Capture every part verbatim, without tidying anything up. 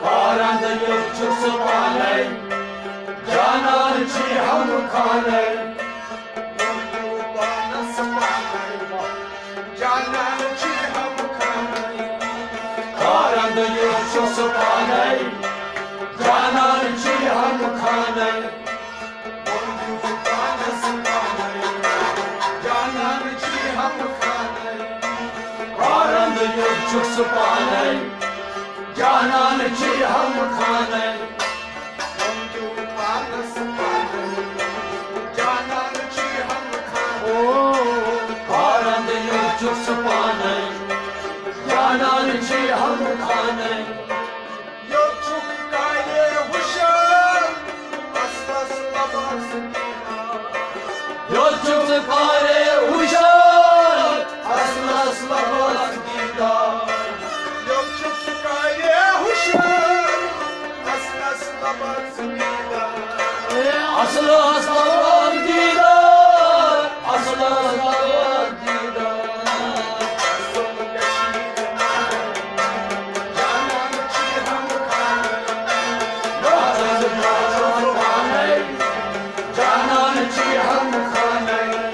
کارند یوت چھُ سُہ پانے، جانان چھِ ہم خانے۔ جانان چھِ ہم خانے۔ کارند یوت چھُ سُہ پانے، جانان چھِ ہم خانے۔ جانان چھِ ہم خانے۔ کارند یوت چھُ سُہ پانے، جانان چھِ ہم خانے۔ جانان چھِ ہم خانے۔ کارند یوت چھُ سُہ پانے، جانان چھِ ہم خانے۔ یوت چھُکھ کارِ ہُشار، اصلس لبس دیدار۔ یوت چھُکھ کارِ ہُشار، اصلس لبس دیدار۔ یوت چھُکھ کارِ ہُشار، اصلس لبس دیدار۔ اصلس لبس دیدار، اصلس لبس دیدار۔ جانان چھِ ہم خانے۔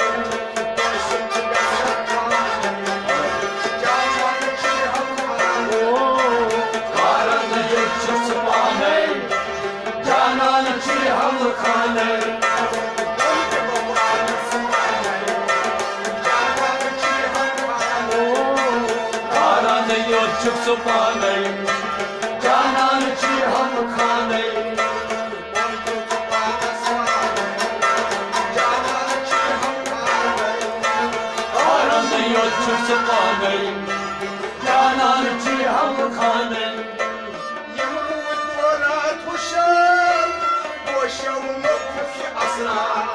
کارند یوت چھُ سُہ پانے، جانان چھِ ہم خانے۔ کارند یوت چھُ سُہ پانے، جانان چھِ ہم خانے۔ کارند یوت چھُ سُہ پانے، جانان چھِ ہم خانے۔ یِم روٗدۍ دورات ہُشار، پوشو لوٚبمُت یہِ اسرار۔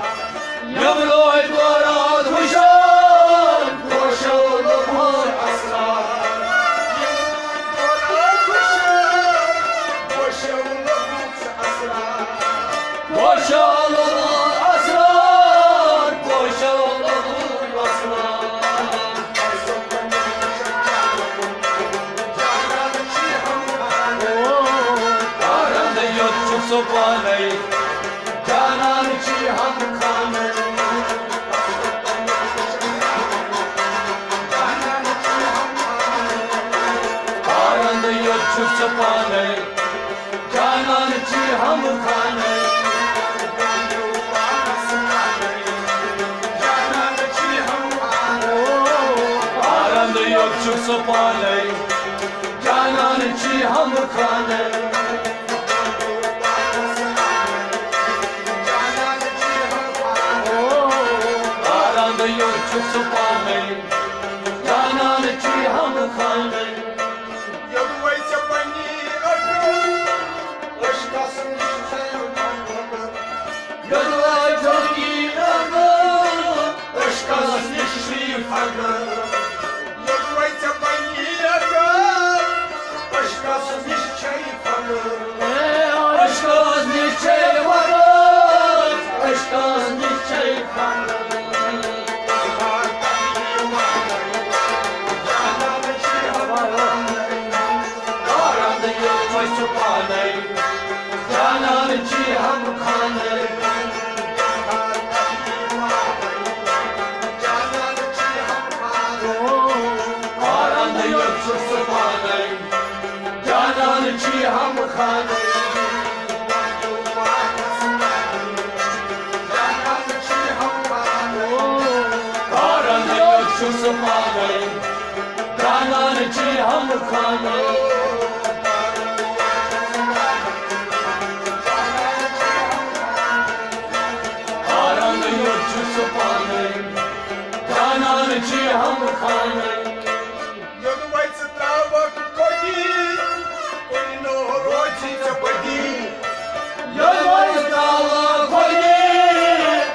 یِم روٗدۍ دورات ہُشار، پوشو لوٚبمُت یہِ اسرار۔ یِم روٗدۍ دورات ہُشار، پوشو لوٚبمُت یہِ اسرار۔ پوشو لوٚبمُت اسرار، پوشو لوٚبمُت اسرار۔ کارند یوت چھُ سُہ پانے، جانان چھِ ہم خانے۔ کارند یوت چھُ سُہ پانے، جانان چھِ ہم خانے۔ کارند یوت چھُ سُہ پانے، جانان چھِ ہم خانے۔ کارند یوت چھُ سُہ پانے، جانان چھِ ہم خانے۔ یوٚدوَے ژےٚ پننی عقل عشقس نِش چھے فخر۔ یوٚدوَے ژےٚ پننی عقل عشقس نِش چھے فخر۔ یوٚدوَے ژےٚ پننی عقل عشقس نِش چھے فخر۔ عشقس نِش چھے فخر، عشقس نِش چھے فخر۔ کارند یوت چھُ سُہ پانے، جانان چھِ ہم خانے۔ کارند یوت چھُ سُہ پانے، جانان چھِ ہم خانے۔ کارند یوت چھُ سُہ پانے، جانان چھِ ہم خانے۔ کارند یوت چھُ سُہ پانے، جانان چھِ ہم خانے۔ یوٚدوَے ژٕ ترٛاوَکھ کھۄگی، کُنہِ نہٕ روزِ ژےٚ بدی۔ یوٚدوَے ژٕ ترٛاوَکھ کھۄگی،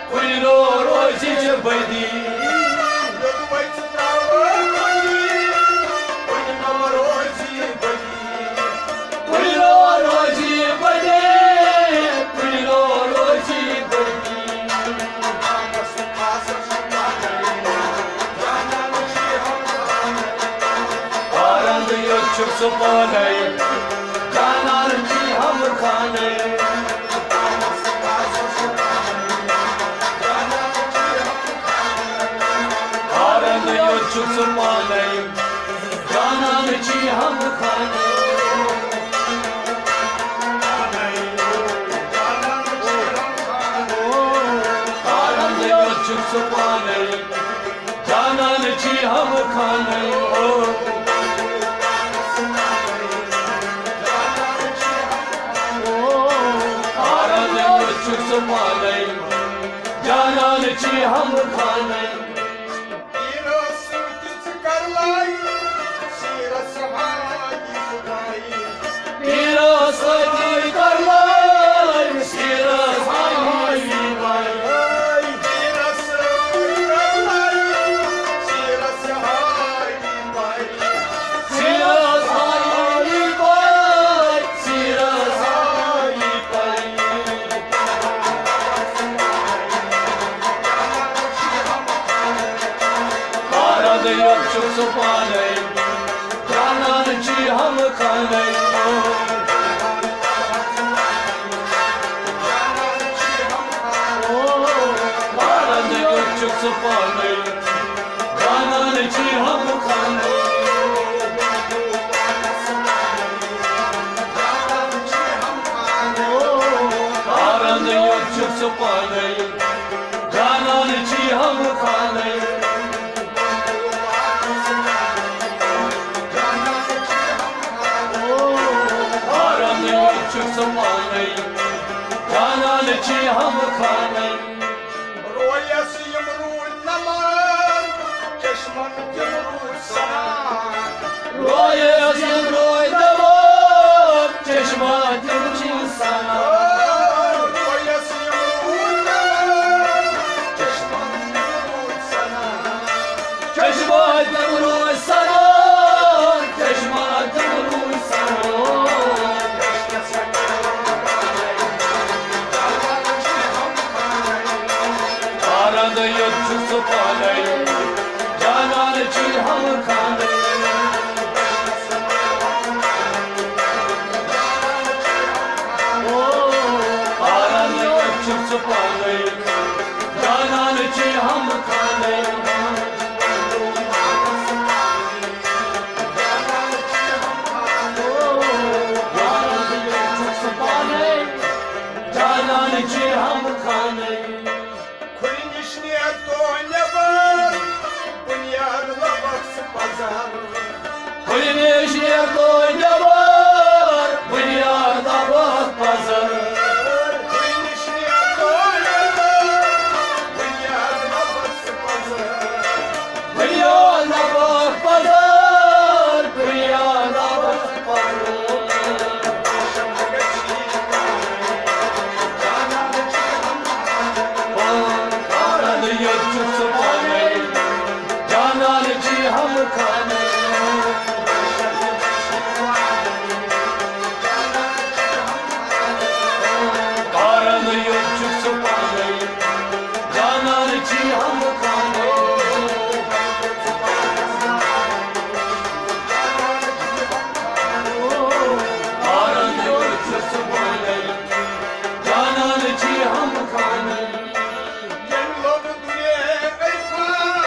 کُنہِ نہٕ روزِ ژےٚ بدی۔ یوٚدوَے ژٕ ترٛاوَکھ کھۄگی، کُنہِ نہٕ روزِ بدی۔ کُنہِ نہٕ روزِ بدی، کُنہِ نہٕ روزِ بدی۔ یوت چھُکھ ژٕ پانے، جانان چھی ہم خانے۔ ہارن یوت چھُکھ ژٕ پانے، جانان چھی ہم خانے۔ ہارن یوت چھُکھ ژٕ پانے، جانان چھی ہم خانے۔ او ہارن یوت چھُکھ ژٕ پانے، جانان چھی ہم خانے۔ پیرو سۭتۍ ژٕ کر لایہِ سیٖرس ہاوان یہِ خدایی۔ پیرو سۭتۍ کر لایہِ سیٖرس ہاوان یہِ خدایی۔ پیرو سۭتۍ کر لایہِ سیٖرس ہاوان یہِ خدایی۔ سیٖرس ہاوان یہِ خدایی۔ سیٖرس ہاوان یہِ خدایی۔ ہارن یوت چھُکھ ژٕ پانے، جانان چھی ہم خانے۔ ہارن یوت چھُکھ ژٕ پانے، جانان چھی ہم خانے۔ ہارن یوت چھُکھ ژٕ پانے، جانان چھی ہم خانے۔ ہارن یوت چھُکھ ژٕ پانے، جانان چھی ہم خانے۔ رویس یِم روٗدۍ نماز، چشمن تِم روٗدۍ سنا۔ رویس یِم روٗدۍ نماز، چشمن تِم چھِ سنا۔ رویس یِم روٗدۍ نماز، چشمن تِم روٗدۍ سنا۔ چشمہ تِم روٗدۍ سنا، چشمہ تِم روٗدۍ سنا۔ ہارن یوت چھُکھ ژٕ پانے، جانان چھی ہم خانے۔ ہارن یوت چھُکھ ژٕ پانے، جانان چھی ہم خانے۔ جانان چھی ہم خانے۔ کھُرِ نِش نیر تو نٮ۪بر، بُنیاد لبس پزر۔ کھُرِ نِش نیر تو نٮ۪بر، بُنیاد لبس پزر۔ کھُرِ نِش نیر تو نٮ۪بر، بُنیاد لبس پزر۔ بُنیاد لبس پزر، بُنیاد لبس پزر۔ ہارن یوت چھُکھ ژٕ پانے، جانان چھی ہم خانے۔ ہارن یوت چھُکھ ژٕ پانے، جانان چھی ہم خانے۔ ہارن یوت چھُکھ ژٕ پانے، جانان چھی ہم خانے۔ ییٚمۍ لوٚب دُرے عرفان،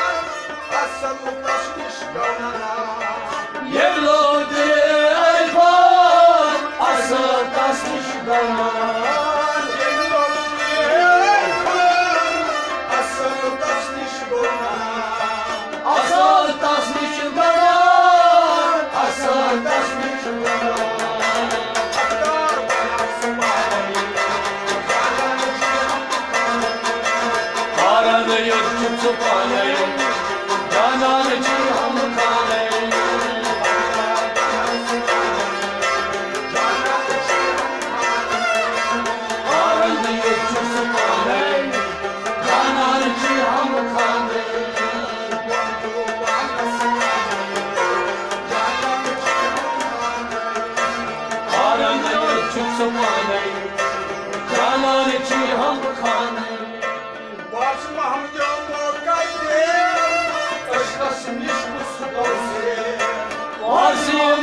اصل تس نِش گوٚو نہٕ نام۔ ییٚمۍ لوٚب دُرے عرفان، اصل تس نِش گوٚو نہٕ نام۔ ییٚمۍ لوٚب دُرے عرفان، اصل تس نِش گوٚو نہٕ نام۔ اصل تس نِش گوٚو نہٕ نام، اصل تس نِش گوٚو نہٕ نام۔ ہارن یوت چھُکھ ژٕ پانے، جانان چھی ہم خانے۔ ہارن یوت چھُکھ ژٕ پانے، جانان چھی ہم خانے۔ ہارن یوت چھُکھ ژٕ پانے، جانان چھی ہم خانے۔ بس محمد موقع دے،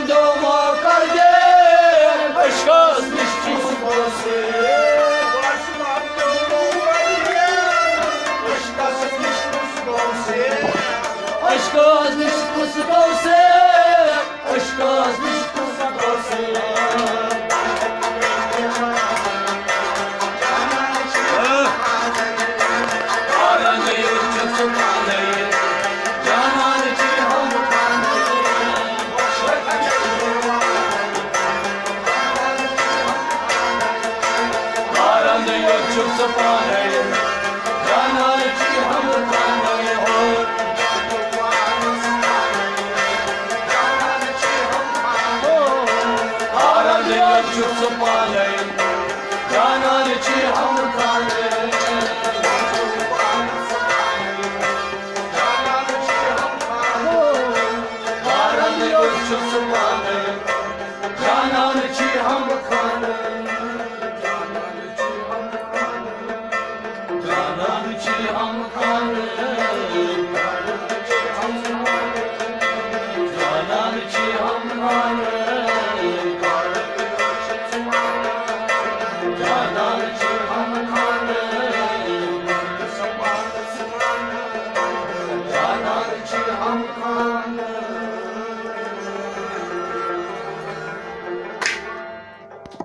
دعا کر دے، عشقس نِش چھُس بہٕ سیر۔ عشقس نِش چھُس بہٕ سیر۔ عشقس نِش چھُس بہٕ سیر۔ عشقس نِش چھُس بہٕ سیر۔